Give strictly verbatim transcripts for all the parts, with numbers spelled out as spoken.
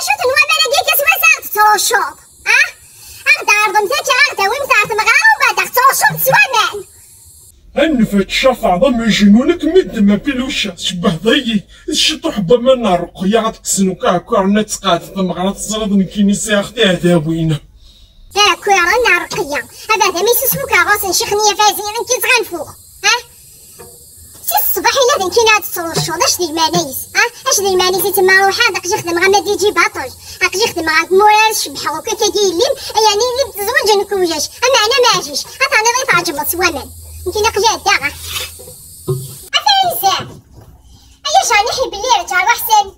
Cwiṭ n waman-agi akka swayes ara tettruccuḍ, ah? Ad ɣ-d-tɛerḍemt akka, ad ɣ-d-tawimt ɣer tmeɣra, u mbeɛd ad ɣ-tettruccuḍ s waman. Anef ad tcafɛeḍ a Mejnun, ad kem-id-temmem Piluca, tcebbḥeḍ-iyi. Ciṭuḥ n waman n Ṛuqeyya ad kksen akk iɛekkiren, ad tqeɛɛed tmeɣra, teẓriḍ nekkini sɛiɣ tiɛdawin. Iɛekkiren n Ṛuqeyya, abaɛda mi yessusef ukeṛṛus n Ccix Nniya Fayzi, nekk i ttɣanfuɣ, ah? Si ṣṣbeḥ ila d nekkini ad tettruccuḍ, acu d lmeɛna-is, ah? Acu d lmeɛna-is i temma ruḥ ad aqjix d amɣam ad iǧi baṭel, aqjix d amɣam murar cebbḥeɣ akk akka yellim, yani yellim tezweǧ nekk uyac, ameɛna ma ɛjic, ad tɛniḍ i tɛeǧbeḍ s waman, nekkini aqjih ad daɣ, ah? A Fayza! Ay ajeɛniḥ belli irǧa rwaḥ sani.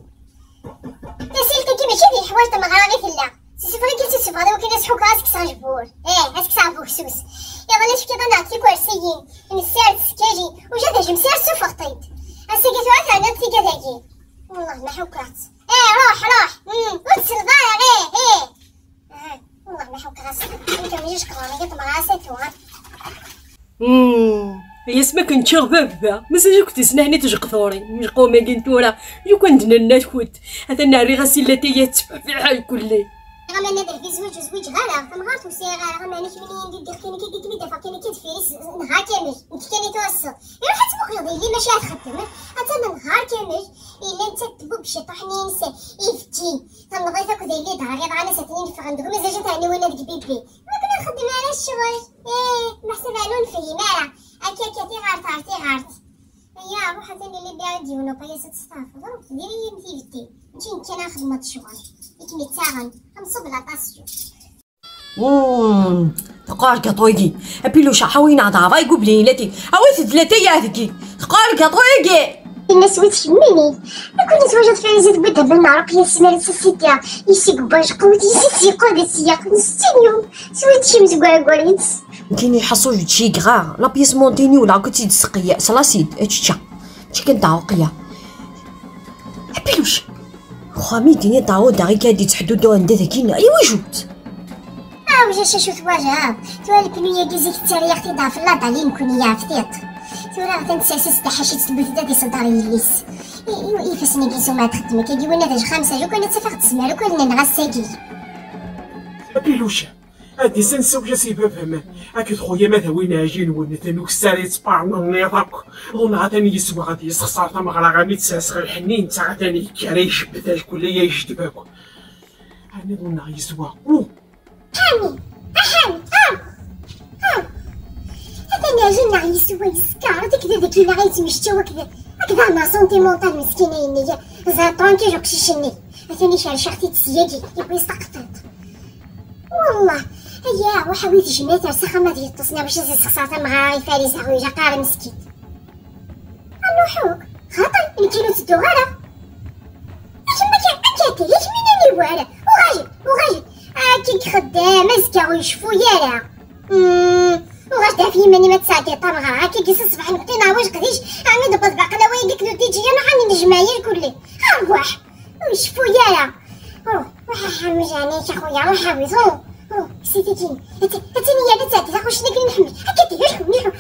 Tasilt-agi mačči d leḥwayeǧ tameɣra i tella. Sisifeɣ-ik ad tissifeɣ d awakken ad s-ḥukkeɣ ad s-kkseɣ ajbur. Ih, ad s-kkseɣ buksus. Iḍelli tefkiḍ-aneɣ-d tikersiyin. Nessared s tkali. Uja d ajemsir ssufeɣ-t-id. Ass-agi tura terniḍ tigad-agi. Wellah ma ḥukkeɣ-tt. Ih, ruḥ, ruḥ. Hmm, ur tselleḍ ara. Ih, ih. Ah, wellah ma ḥukkeɣ-as. Nekk mejjej qeḍran-agi temɣer-as ad tuɣal. Hmm, ay asmi akken ččiɣ baba, mazal akk tesnehni tejqturin, lqawm-agi n tura, lukan d nanna-tkent, atan rriɣ-as i latay ad teffeɣ fi lḥal kulli. Aman ad d-ihdi zwiǧ ur zwiǧeɣ ara, tamɣart ur sɛiɣ ara, aman akmini-yi-d iddiɣ kan akka, akken i d-afeɣ kan akka deffir-is, nehar kamel, nekk kan i tuɛesseḍ. Iruḥ ad tmuqleḍ yelli maca ad txeddem, atan nehar kamel, yella netta tbubb ciṭuḥ-nni-ines, ibki, tamneḍ-it akked yelli d-ɛriḍ, ɛni s-aten-in-ffɣen deg umazaj n tɛenniwin-a deg bibi. Ma kna nxeddem ara ccɣel. Ih, meḥsub ɛni ur nefhim ara. Akka, akka, tiɣert ar tiɣert. Aya, ruḥ atan i Libya ad d-yiwen upayaṣ ad testaɛfeḍ. Ruḥ, diri-yi-m tibeddi. Mačči nekk ara xedmeɣ ccɣel. I kem-ittaɣen. Amṣub la tension. Umm, teqqar gaṭu-agi. A Piluca, ḥawi-neɣ-d ṛṛay gubli ilati. Awit-d latay-a deg-i. Teqqar gaṭu-agi. Inna s wid cemmini. Akk-nni twajeḍ Fariza tewwi-d abel n Ṛuqya tesmar-itt a Sidi. Yessi deg ubajqu, yessi-s yeqqur d aseyyeq n settin yum. S wid cim deg uɛeggur-ines. Nekkini ḥaṣu ur ǧǧigeɣ ara. La pièce montée-nni ula akk ad tt-id-tesqi s l'acide, ad tečča. Tečča kan d Ṛuqya. A Piluc. Uxxam-i d-ini ṭaɛu daɣ i k-ad-ittḥeddu anda dagina. Iwacu-tt? Ah, wejja acu twalaḍ? Twala pnu-yagi zik ttaryaɣ-t-id ɣef ladali nekkni yeɛfet-iḍ. Tura atan tsers-as taḥacit tewwi-t-id ad iṣedder yelli-s. I, i, ifassen-agi suma ad txeddem akka, win ad ajxam s ajuk, win ad tafeɣ tezmer akk ad nenɣ ass-agi. A Piluca, ad isan sawja si baba-m, akked xuya ma d awin ɛjin-wen, atan ukessar yettparnenniḍ akk. Ḍunneɣ atan yeswa ad yessexṣar tameɣra armi d-sɛasseɣ lḥenni, netta atan yekker ijebbed acku la ijeddeb akk. Ɛni ḍunneɣ yeswa? Uh! Ḥami! A Ḥami! Ah! Ah! Atan iɛjel-nneɣ yeswa yeskeṛ, dik d deg-i neɣ yettmecčaw akked, akked Ɛmer Sentimental meskin-a-inek. Ẓer tranquille uqcic-nni. Atan ikerrec-aɣ-t-id syagi, yewwi-s taqeṭṭiṭ. Wellah, aya, waḥawi tejmaɛt ar s axxam ad yeṭṭes, neɣ bac ad yessexṣer tameɣra i Fariza, ur ilaq ara meskin. Anuḥuk, xaṭi, nekkini ur ttedduɣ ara. Akem akka, akka tili, kemmini niwal. Uɣal-d, uɣal-d. Akka i ixeddem, azekka ur yecfu ara. Hmm, uɣal-d ɣef yiman-im ad tesɛeddiḍ tameɣra. Akka i s ṣṣbeḥ nekti neɛwaǧ qdic, ɛni d-wweḍ baqlawa-agi akken ur d-iǧi ara, ḥani nejmeɛ irkulli. Arwaḥ, ur yecfu ara. Oh, ruḥ a ḥamuj, ɛni akka xuya, ruḥ a wid, oh, oh, ksititini. Ati, ati niyya ad tɛeddi taxuct-nni akken nḥemmel. Akka d-ihi, ruḥ, ruḥ.